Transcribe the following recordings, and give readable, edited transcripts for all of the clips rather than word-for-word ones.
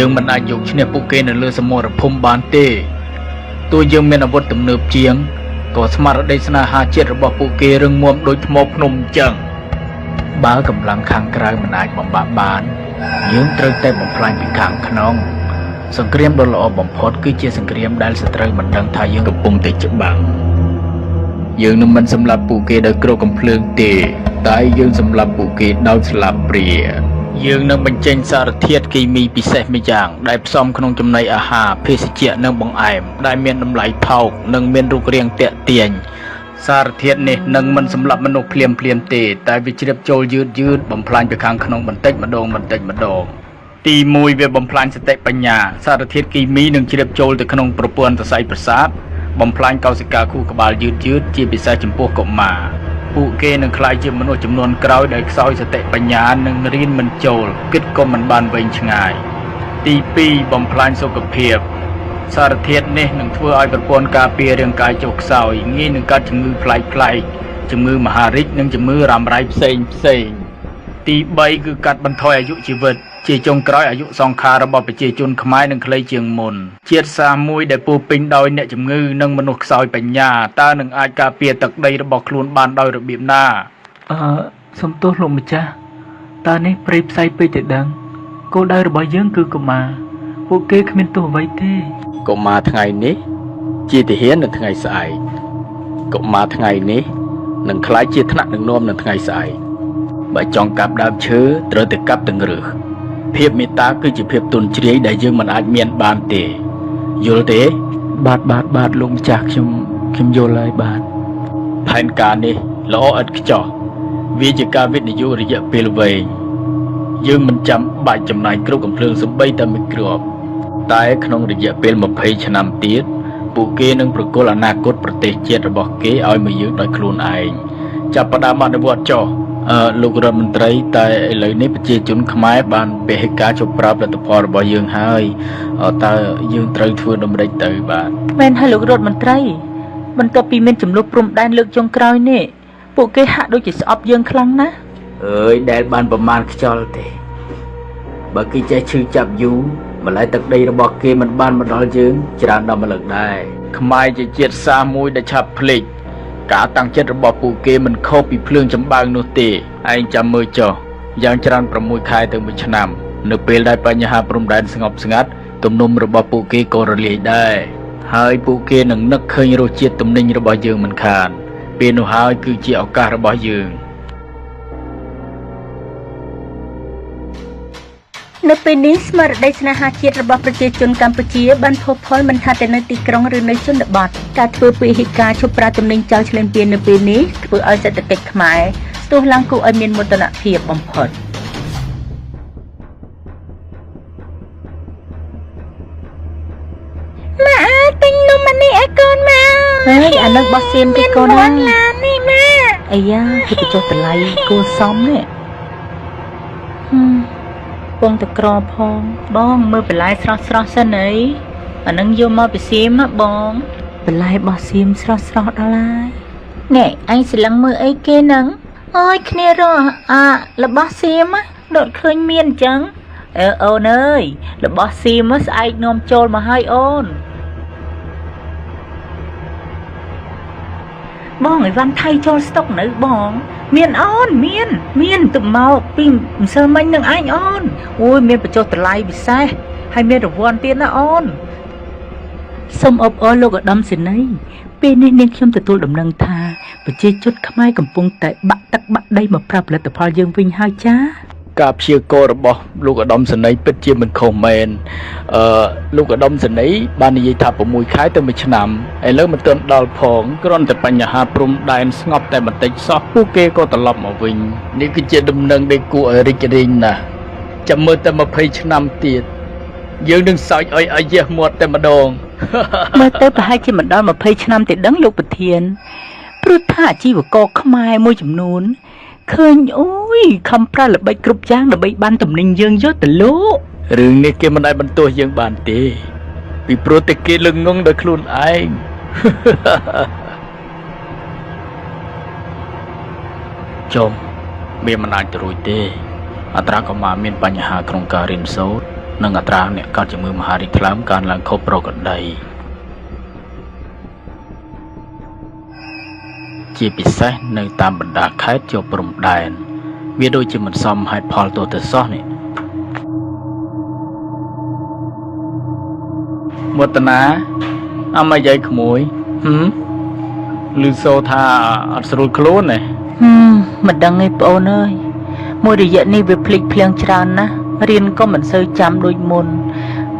យើងមិនអាចយកឈ្នះពួកគេនៅលើសមរភូមិបានទេទោះយើងមានអាវុធទំនើបជាងក៏ស្មារតីស្នេហាជាតិរបស់ពួកគេរឹងមាំដូចថ្មភ្នំអញ្ចឹងបើកម្លាំងខាងក្រៅមិនអាចបំបាក់បានយើងត្រូវតែបំផ្លាញពីខាងក្នុងសង្គ្រាមដ៏ល្អបំផុតគឺជាសង្គ្រាមដែលសត្រូវមិនដឹងថាយើងកំពុងតែច្បាំងយើងនឹងមិនសម្លាប់ពួកគេដោយគ្រាប់កាំភ្លើងទេតែយើងសម្លាប់ពួកគេដោយស្លាបព្រាយើងនឹងបញ្ចេញសារធាតុគីមីពិសេសម្យ៉ាងដែលផ្សំក្នុងចំណីអាហារភេសជ្ជៈនិងបង្អែមដែលមានតម្លៃថោកនិងមានរូបរាងទាក់ទាញសារធាតុនេះនឹងមិនសម្លាប់មនុស្សភ្លាមៗទេតែវាជ្រាបចូលយឺតៗបំផ្លាញពីខាងក្នុងបន្តិចម្ដងបន្តិចម្ដងទី1វាបំផ្លាញសតិបញ្ញាសារធាតុគីមីនឹងជ្រាបចូលទៅក្នុងប្រព័ន្ធសរសៃប្រសាទបំផ្លាញកោសិកាខួរក្បាលយឺតៗជាពិសេសចំពោះកុមារពួកគេនឹងក្លាយជាមនុស្សចំនួនក្រោយដែលខ្សោយសតិបញ្ញានិងរៀនមិនចូលគិតក៏មិនបានវែងឆ្ងាយទី2បំផ្លាញសុខភាពសារធាតុនេះនឹងធ្វើឲ្យប្រព័ន្ធការពាររាងកាយចុះខ្សោយងាយនឹងកើតជំងឺប្លែកៗជំងឺមហារីកនិងជំងឺរ៉ាំរ៉ៃផ្សេងផ្សេងទី3គឺកាត់បន្ថយអាយុជីវិតជាចុងក្រោយអាយុសង្ខាររបស់ប្រជាជនខ្មែរនឹងខ្លីជាងមុនជាតិសាសន៍មួយដែលពោរពេញដោយអ្នកជំងឺនិងមនុស្សខ្សោយបញ្ញាតើនឹងអាចការពារទឹកដីរបស់ខ្លួនបានដោយរបៀបណា អឺសំទោសលោកម្ចាស់តើនេះព្រៃផ្សៃពេកទៅដឹងគោលដៅរបស់យើងគឺកុមារពួកគេគ្មានទោសអ្វីទេ កុមារថ្ងៃនេះជាទាហាននៅថ្ងៃស្អែកកុមារថ្ងៃនេះនឹងក្លាយជាថ្នាក់ដឹកនាំនៅថ្ងៃស្អែកបើចង់កាប់ដើមឈើត្រូវតែកាប់ទាំងឫសភាពមេត្តាគឺជាភាពទន់ជ្រាយដែលយើងមិនអាចមានបានទេយល់ទេ បាទបាទបាទលោកម្ចាស់ខ្ញុំខ្ញុំយល់ហើយបាទ ផែនការនេះល្អឥតខ្ចោះវាជាការវិនិយោគរយៈពេលវែងយើងមិនចាំបាច់ចំណាយគ្រប់កំភ្លើងសំបីតែមួយគ្រាប់តែក្នុងរយៈពេល20ឆ្នាំទៀតពួកគេនឹងប្រគល់អនាគតប្រទេសជាតិរបស់គេឲ្យមកយើងដោយខ្លួនឯងចាប់ផ្ដើមអនុវត្តចុះលោករដ្ឋមន្ត្រីតែឥឡូវនេះប្រជាជនខ្មែរបានពហិការជប់ប្រើផលិតផលរបស់យើងហើយតើយើងត្រូវធ្វើដូចម្តេចទៅបាទ មែនហើយលោករដ្ឋមន្ត្រីបន្ទាប់ពីមានចំនួនព្រំដែនលើកចុងក្រោយនេះពួកគេហាក់ដូចជាស្អប់យើងខ្លាំងណាស់ អើយដែលបានប្រមាណខ្យល់ទេបើគេចេះឈឺចាប់យូរម្ល៉េះទឹកដីរបស់គេមិនបានមកដល់យើងច្រើនដល់ម្លឹកដែរខ្មែរជាជាតិសាសន៍មួយដែលឆាប់ភ្លេចការតាំងចិត្តរបស់ពួកគេមិនខុសពីភ្លើងចម្បាំងនោះទេឯងចាំមើលចុះយ៉ាងច្រើន6ខែទៅ1ឆ្នាំ នៅពេលដែលបញ្ហាព្រំដែនស្ងប់ស្ងាត់ទំនុំរបស់ពួកគេក៏រលាយដែរហើយពួកគេនឹងនឹកឃើញរសជាតិទំនិញរបស់យើងមិនខានពេលនោះហើយគឺជាឱកាសរបស់យើង នៅពេលនេះស្មារតីស្នេហាជាតិរបស់ប្រជាជនកម្ពុជាបានផុសផុលមិនថាតែនៅទីក្រុងឬនៅជនបទការធ្វើពហិការឈប់ប្រើទំនិញចោលឈ្លានពាននៅពេលនេះធ្វើឲ្យសេដ្ឋកិច្ចខ្មែរស្ទុះឡើងគួរឲ្យមានមោទនភាពបំផុតម៉ាក់ទិញនំអានេះឲ្យកូនមកហើយអានឹងបោះសៀមគេកូនណាឡាននេះម៉ាក់អាយ៉ាគេបញ្ចុះតម្លៃគួរសមនេះហឹមពងតក្រផងបងមើលបន្លែស្រស់ស្រស់សិនអីអានឹងយកមកពីសៀមណាបងបន្លែបោះសៀមស្រស់ស្រស់ដល់ហើយនេះអញស្រឡឹងមើលអីគេហ្នឹងអូយគ្នារស់អារបស់សៀមដុតឃើញមានអញ្ចឹងអើអូនអើយរបស់សៀមស្អែកនាំចូលមកហើយអូនបងអីវ៉ាន់ថៃចូលស្តុកនៅបង មានអូនមាន មានទៅមកពីម្សិលមិញនឹងឯងអូនអូយមានបញ្ចុះតម្លៃពិសេសហើយមានរង្វាន់ទៀតណាអូនសូមអបអរលោកឧត្តមសេនីយ៍ពេលនេះនាងខ្ញុំទទួលដំណឹងថាប្រជាជនខ្មែរកំពុងតែបាក់ទឹកបាក់ដីមកប្រើផលិតផលយើងវិញហើយចា៎ ការព្យាករណ៍របស់លោកឧត្តមសេនីយ៍ពិតជាមិនខុសមែនអឺលោកឧត្តមសេនីយ៍បាននិយាយថា6ខែទៅ1ឆ្នាំឥឡូវមិនទាន់ដល់ផងគ្រាន់តែបញ្ហាព្រំដែនស្ងប់តែបន្តិចសោះពួកគេក៏ត្រឡប់មកវិញនេះគឺជាដំណឹងដែលគួរឲ្យរីករាយណាស់ចាំមើលតែ20ឆ្នាំទៀតយើងនឹងសើចឲ្យអាយះមាត់តែម្ដង មើលទៅប្រហែលជាមិនដល់20ឆ្នាំទេដឹងលោកប្រធានព្រោះថាអាជីវករខ្មែរមួយចំនួនឃើញអូយខំប្រើល្បិចគ្រប់យ៉ាងដើម្បីបានទំនិញយើងយកទៅលក់ រឿងនេះគេមិនអាចបន្ទោសយើងបានទេពីព្រោះតែគេល្ងងដោយខ្លួនឯង ចុំវាមិនអាចទៅរួចទេអត្រាកម្មាមានបញ្ហាក្នុងការរៀនសូត្រ និងអត្រាអ្នកកើតជំងឺមហារីកថ្លើមកើនឡើងខុសប្រក្រតីជាពិសេសនៅតាមបណ្ដាខេត្តជាប់ព្រំដែនវាដូចជាមិនសមហេតុផលទោះទៅសោះនេះ មតនាអមយាយក្មួយហឹមឮសូរថាអត់ស្រួលខ្លួនទេ ហឹមមិនដឹងទេប្អូនអើយមួយរយៈនេះវាភ្លេចភ្លាំងច្រើនណាស់រៀនក៏មិនសូវចាំដូចមុន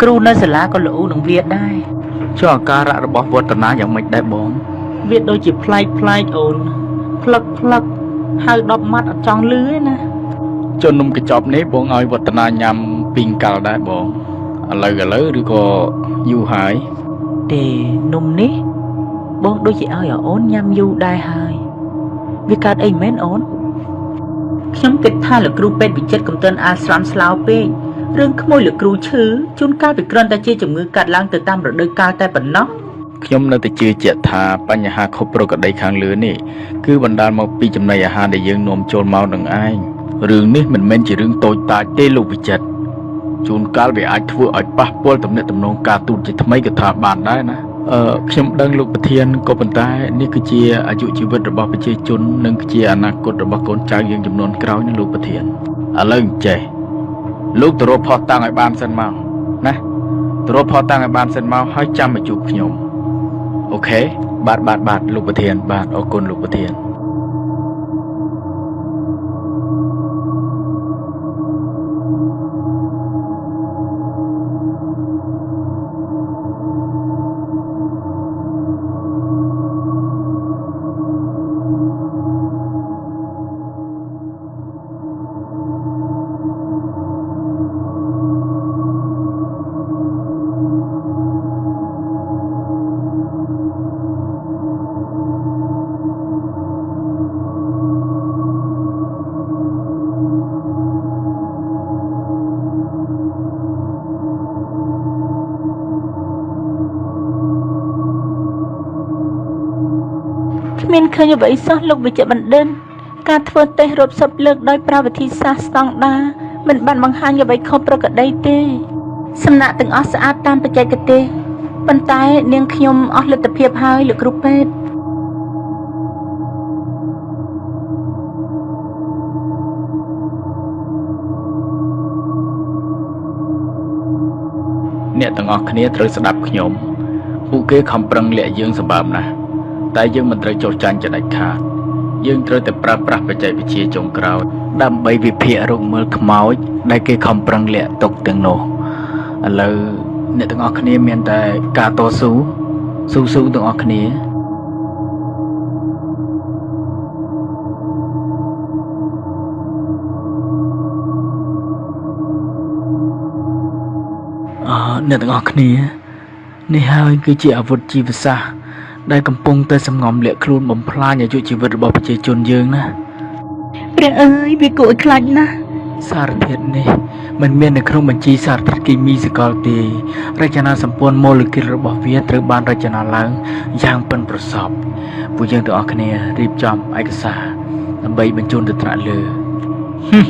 គ្រូនៅសាលាក៏ល្អូនឹងវាដែរ ចុះអាការៈរបស់វឌ្ឍនាយ៉ាងម៉េចដែរបង វាដូចជាប្លែកប្លែកអូនផ្លឹកផ្លឹកហៅ10ម៉ាត់អត់ចង់លឺទេណា ចុះនំកញ្ចប់នេះបងឲ្យវឌ្ឍនាញ៉ាំពីងកាល់ដែរបងឥឡូវឥឡូវឬក៏យូរហើយ ទេនំនេះ បងដូចជាឲ្យអូនញ៉ាំយូរដែរហើយវាកើតអីមែនអូនខ្ញុំគិតថាលោកគ្រូពេទ្យវិចិត្រកំទិនអាលស្រាន់ស្លោពេករឿងក្មួយលោកគ្រូឈឺជួនកាលវាគ្រាន់តែជាជំងឺកាត់ឡើងទៅតាមរដូវកាលតែប៉ុណ្ណោះ ខ្ញុំនៅតែជឿជាក់ថាបញ្ហាខុសប្រក្រតីខាងលើនេះគឺបណ្ដាលមកពីចំណីអាហារដែលយើងនាំចូលមកនឹងឯងរឿងនេះមិនមែនជារឿងតូចតាចទេលោកវិចិត្រជួនកាលវាអាចធ្វើឲ្យប៉ះពាល់ទំនាក់ទំនងការទូតជាថ្មីក៏ថាបានដែរណាអឺខ្ញុំដឹងលោកប្រធានក៏ប៉ុន្តែនេះគឺជាអាយុជីវិតរបស់ប្រជាជននិងជាអនាគតរបស់កូនចៅយើងចំនួនក្រោយណាលោកប្រធានឥឡូវអញ្ចេះលោកទៅរកផុសតាំងឲ្យបានសិនមកណាទៅរកផុសតាំងឲ្យបានសិនមកហើយចាំមកជួបខ្ញុំ អូខេបាទបាទបាទលោកប្រធានបាទអរគុណលោកប្រធាន គ្មានឃើញអ្វីសោះលោកវិជ្ជបណ្ឌិតការធ្វើតេស្តរាប់សិបលើកដោយប្រើវិធីសាស្ត្រស្តង់ដារមិនបានបង្ហាញអ្វីខុសប្រក្រតីទេសំណាក់ទាំងអស់ស្អាតតាមបច្ចេកទេសប៉ុន្តែនាងខ្ញុំអស់លទ្ធភាពហើយលោកគ្រូពេទ្យ អ្នកទាំងអស់គ្នាត្រូវស្ដាប់ខ្ញុំពួកគេខំប្រឹងលាក់យើងសម្បើមណាស់តែយើងមិនត្រូវចុះចាញ់ចដាច់ខាតយើងត្រូវតែប្រើប្រាស់បច្ចេកវិទ្យាចុងក្រោយដើម្បីវិភាគរកមើលខ្មោចដែលគេខំប្រឹងលាក់ទុកទាំងនោះឥឡូវអ្នកទាំងអស់គ្នាមានតែការតស៊ូស៊ូស៊ូទាំងអស់គ្នាអឺអ្នកទាំងអស់គ្នានេះហើយគឺជាអាវុធជីវសាស្ត្រដែលកំពុងតែសំងំលាក់ខ្លួនបំផ្លាញអាយុជីវិតរបស់ប្រជាជនយើងណា ព្រះអើយវាគួរឲ្យខ្លាចណាស់ សារធាតុនេះមិនមាននៅក្នុងបញ្ជីសារធាតុគីមីសកលទេរចនាសម្ព័ន្ធម៉ូលេគុលរបស់វាត្រូវបានរចនាឡើងយ៉ាងប៉ិនប្រសប់ពួកយើងទាំងអស់គ្នារៀបចំឯកសារដើម្បីបញ្ជូនទៅថ្នាក់លើហឹម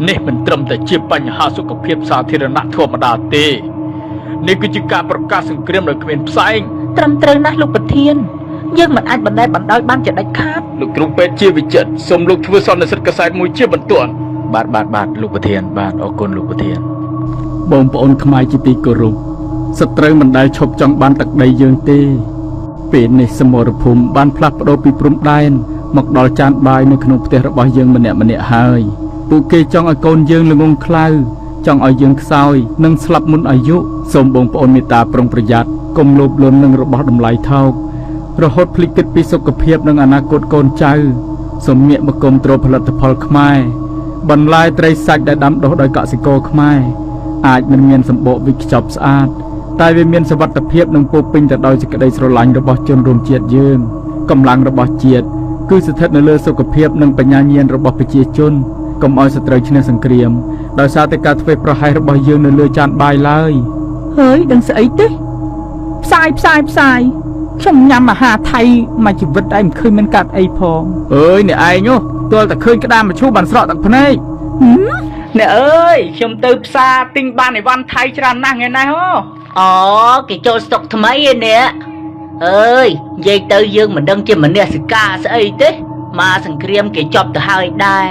នេះមិនត្រឹមតែជាបញ្ហាសុខភាពសាធារណៈធម្មតាទេនេះគឺជាការប្រកាសសង្គ្រាមដោយគ្មានផ្សែង ត្រឹមត្រូវណាស់លោកប្រធានយើងមិនអាចបណ្តែតបណ្ដោយបានជាដាច់ខាត លោកគ្រូពេទ្យជាវិចិត្រសូមលោកធ្វើសន្និសីទកាសែតមួយជាបន្ទាន់បាទបាទបាទលោកប្រធានបាទអរគុណលោកប្រធាន បងប្អូនខ្មែរជាទីគោរពសត្រូវមិនដែលឈប់ចង់បានទឹកដីយើងទេពេលនេះសមរភូមិបានផ្លាស់ប្ដូរពីព្រំដែនមកដល់ចានបាយនៅក្នុងផ្ទះរបស់យើងម្នាក់ៗហើយពួកគេចង់ឲ្យកូនយើងល្ងង់ខ្លៅចង់ឲ្យយើងខ្សោយនិងស្លាប់មុនអាយុសូមបងប្អូនមេត្តាប្រុងប្រយ័ត្នកុំលោភលន់នឹងរបស់តម្លៃថោករហូតភ្លេចគិតពីសុខភាពនិងអនាគតកូនចៅសូមងាកមកគាំទ្រផលិតផលខ្មែរបន្លែត្រីសាច់ដែលដាំដុះដោយកសិករខ្មែរ អាចមិនមានសម្បកវិចខ្ចប់ស្អាតតែវាមានសុវត្ថិភាពនិងពោរពេញទៅដោយសេចក្តីស្រឡាញ់របស់ជនរួមជាតិយើងកម្លាំងរបស់ជាតិគឺស្ថិតនៅលើសុខភាពនិងបញ្ញាញាណរបស់ប្រជាជនកុំឲ្យសត្រូវឈ្នះសង្គ្រាមដោយសារតែការធ្វេសប្រហែសរបស់យើងនៅលើចានបាយឡើយ ហើយដឹងស្អីទេផ្សាយផ្សាយផ្សាយខ្ញុំញ៉ាំអាហារថៃមួយជីវិតឯងមិនឃើញមានកាត់អីផង អើយអ្នកឯងនោះទាល់តែឃើញក្តាមមឈូសបានស្រក់ទឹកភ្នែក ហឹម អ្នកអើយខ្ញុំទៅផ្សារទិញបានអីវ៉ាន់ថៃច្រើនណាស់ថ្ងៃនេះហ៎ អូគេចូលស្តុកថ្មីឯនេះអើយនិយាយទៅយើងមិនដឹងជាមនសិការស្អីទេមកសង្គ្រាមគេចប់ទៅហើយដែរ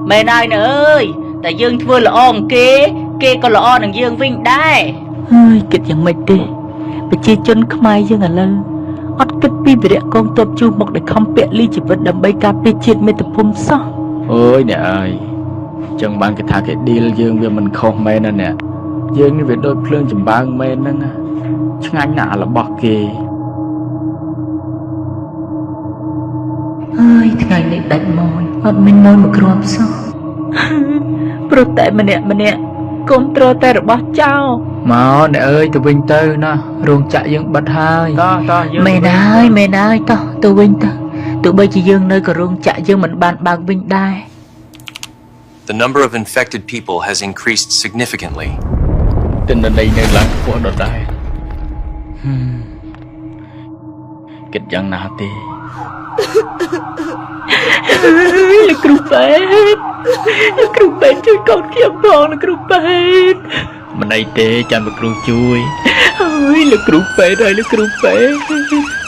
មែនហើយណែអើយតែយើងធ្វើល្អនឹងគេគេក៏ល្អនឹងយើងវិញដែរហើយគិតយ៉ាងម៉េចទេប្រជាជនខ្មែរយើងឥឡូវអត់គិតពីវីរៈកងទ័ពជួសមកដែលខំពលីជីវិតដើម្បីការពារជាតិមាតុភូមិសោះ អើយអ្នកអើយចឹងបានគេថាគេឌីលយើងវាមិនខុសមែនណាអ្នកយើងនេះវាដូចភ្លើងចម្បាំងមែនហ្នឹងណាឆ្ងាញ់ណាស់អារបស់គេ ហើយថ្ងៃនេះដាច់ម៉យអត់មានម៉យមកគ្រាប់សោះ ព្រោះតែម្នាក់ម្នាក់គុំទ្រតែរបស់ចោល មកអ្នកអើយទៅវិញទៅណារោងចក្រយើងបិទហើយតោះតោះយើង មែនហើយមែនហើយតោះទៅវិញទៅទោះបីជាយើងនៅក៏រោងចក្រយើងមិនបានបើកវិញដែរ The number of infected people has increased significantly. ទិន្នន័យនៅឡើងខ្ពស់ដដែលហឹមគិតយ៉ាងណាទេ លោកគ្រូពេទ្យលោកគ្រូពេទ្យជួយកូនខ្ញុំផងលោកគ្រូពេទ្យ មិនអីទេចាំលោកគ្រូជួយ ហើយលោកគ្រូពេទ្យហើយលោកគ្រូពេទ្យ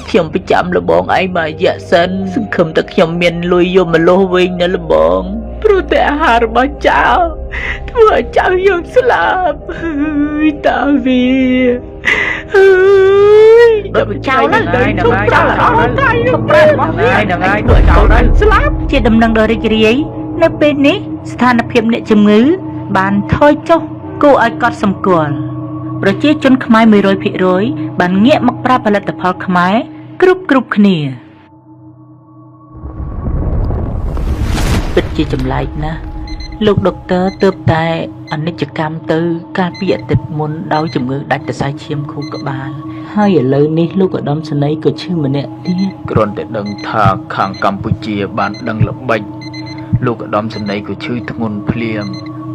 ខ្ញុំប្រចាំលបងឯងមករយៈសិនសង្ឃឹមតែខ្ញុំមានលុយយកមកលោះវិញណាលបងព្រោះតែអាហាររបស់ចៅធ្វើឲ្យចៅយើងស្លាប់ហើយតាវាហើយដល់ចៅហ្នឹង ហ្នឹងហើយចៅហ្នឹង ប្រារបស់វា ហ្នឹងហើយចៅហ្នឹង ស្លាប់ជាដំណឹងដ៏រីករាយនៅពេលនេះស្ថានភាពអ្នកជំងឺ បានថយចុះគួរឲ្យកត់សម្គាល់ប្រជាជនខ្មែរ100%បានងាកមកប្រើផលិតផលខ្មែរគ្រប់គ្រប់គ្នាពិតជាចម្លែកណាស់លោកដុកទ័រទើបតែអនិច្ចកម្មទៅកាលពីអាទិត្យមុនដោយជំងឺដាច់សរសៃឈាមខួរក្បាលហើយឥឡូវនេះលោកឧត្តមសេនីយ៍ក៏ឈឺម្នាក់ទៀត គ្រាន់តែដឹងថាខាងកម្ពុជាបានដឹងល្បិចលោកឧត្តមសេនីយ៍ក៏ឈឺធ្ងន់ភ្លាម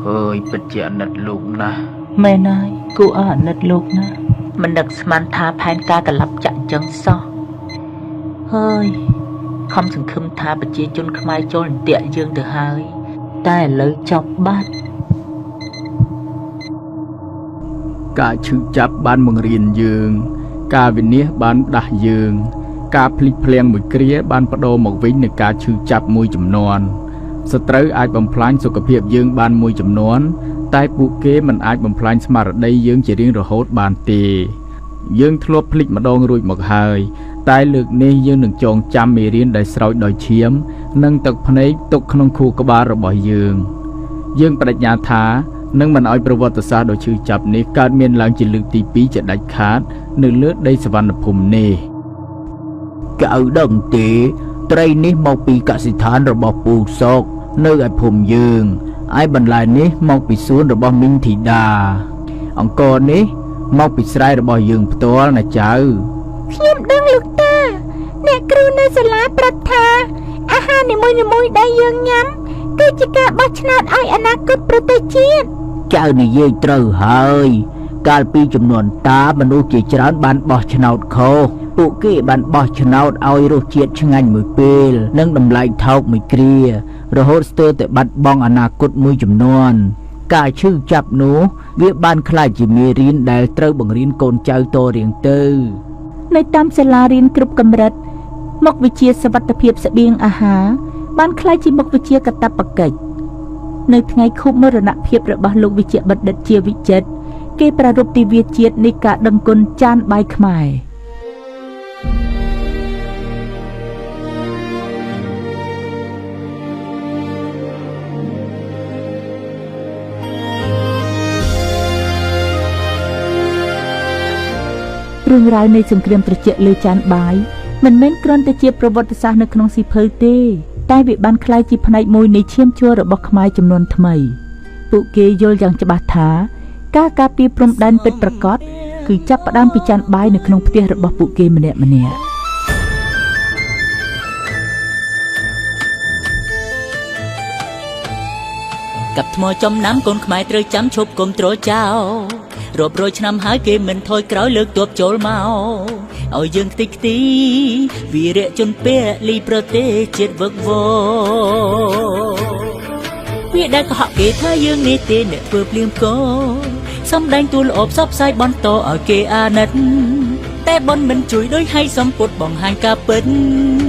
ហើយពិតជាអាណិតលោកណាស់ មែនហើយគួរឲ្យអាណិតលោកណាស់មិននឹកស្មានថាផែនការត្រឡប់ចាក់អញ្ចឹងសោះហើយខំសង្ឃឹមថាប្រជាជនខ្មែរចូលអន្ទាក់យើងទៅហើយ តែឥឡូវចប់បាត់ ការឈឺចាប់បានបង្រៀនយើង ការវិនិច្ឆ័យបានដាស់យើង ការភ្លេចភ្លាំងមួយគ្រាបានបដូរមកវិញនូវការឈឺចាប់មួយចំនួនសត្រូវអាចបំផ្លាញសុខភាពយើងបានមួយចំនួនតែពួកគេមិនអាចបំផ្លាញស្មារតីយើងជារៀងរហូតបានទេយើងធ្លាប់ភ្លេចម្ដងរួចមកហើយតែលើកនេះយើងនឹងចងចាំមេរៀនដែលស្រោចដោយឈាម និងទឹកភ្នែកទុកក្នុងខួរក្បាលរបស់យើង យើងបដិញ្ញាថានឹងមិនឲ្យប្រវត្តិសាស្ត្រដ៏ឈឺចាប់នេះកើតមានឡើងជាលើកទី2ជាដាច់ខាតនៅលើដីសវណ្ណភូមិនេះកៅដឹងទេត្រីនេះមកពីកសិដ្ឋានរបស់ពូសុកនៅឯភូមិយើងឯបន្លែនេះមកពីសួនរបស់មីងធីតាអង្គរនេះមកពីស្រែរបស់យើងផ្ទាល់ណាចៅ ខ្ញុំដឹងលោកតាអ្នកគ្រូនៅសាលាប្រាប់ថាអាហារនីមួយៗដែលយើងញ៉ាំគឺជាការបោះឆ្នោតឲ្យអនាគតប្រទេសជាតិ ចៅនិយាយត្រូវហើយកាលពីចំនួនតាមនុស្សជាច្រើនបានបោះឆ្នោតខុសពួកគេបានបោះឆ្នោតឲ្យរសជាតិឆ្ងាញ់មួយពេលនិងតម្លៃថោកមួយគ្រារហូតស្ទើរតែបាត់បង់អនាគតមួយចំនួនការឈឺចាប់នោះវាបានក្លាយជាមេរៀនដែលត្រូវបង្រៀនកូនចៅតរៀងទៅ នៅតាមសាលារៀនគ្រប់កម្រិតមុខវិជ្ជាសុវត្ថិភាពស្បៀងអាហារបានក្លាយជាមុខវិជ្ជាកាតព្វកិច្ចនៅថ្ងៃខួបមរណភាពរបស់លោកវិជ្ជបណ្ឌិតជាវិចិត្រគេប្រារព្ធទិវាជាតិនៃការដឹងគុណចានបាយខ្មែររឿងរ៉ាវនៃសង្គ្រាមត្រជាក់លើចានបាយមិនមែនគ្រាន់តែជាប្រវត្តិសាស្ត្រនៅក្នុងសៀវភៅទេតែវាបានក្លាយជាផ្នែកមួយនៃឈាមជ័ររបស់ខ្មែរចំនួនថ្មីពួកគេយល់យ៉ាងច្បាស់ថាការការពារព្រំដែនពិតប្រាកដគឺចាប់ផ្ដើមពីចានបាយនៅក្នុងផ្ទះរបស់ពួកគេម្នាក់ៗ កាប់ថ្មចំណាំកូនខ្មែរត្រូវចាំឈប់គុំត្រចោលរាប់រយឆ្នាំហើយគេមិនថយក្រោយលើកទ័ពចូលមកឲ្យយើងខ្ទេចខ្ទីវីរៈជនពលីប្រទេសជាតិវឹកវរ ពាក្យដែលកុហកគេថាយើងនេះទេអ្នកធ្វើភ្លៀងផ្គរសំដែងទួល្អផ្សព្វផ្សាយបន្តឲ្យគេអាណិត តែប៉ុនមិនជួយដោយឲ្យសំពុតបង្ហាញការពិត។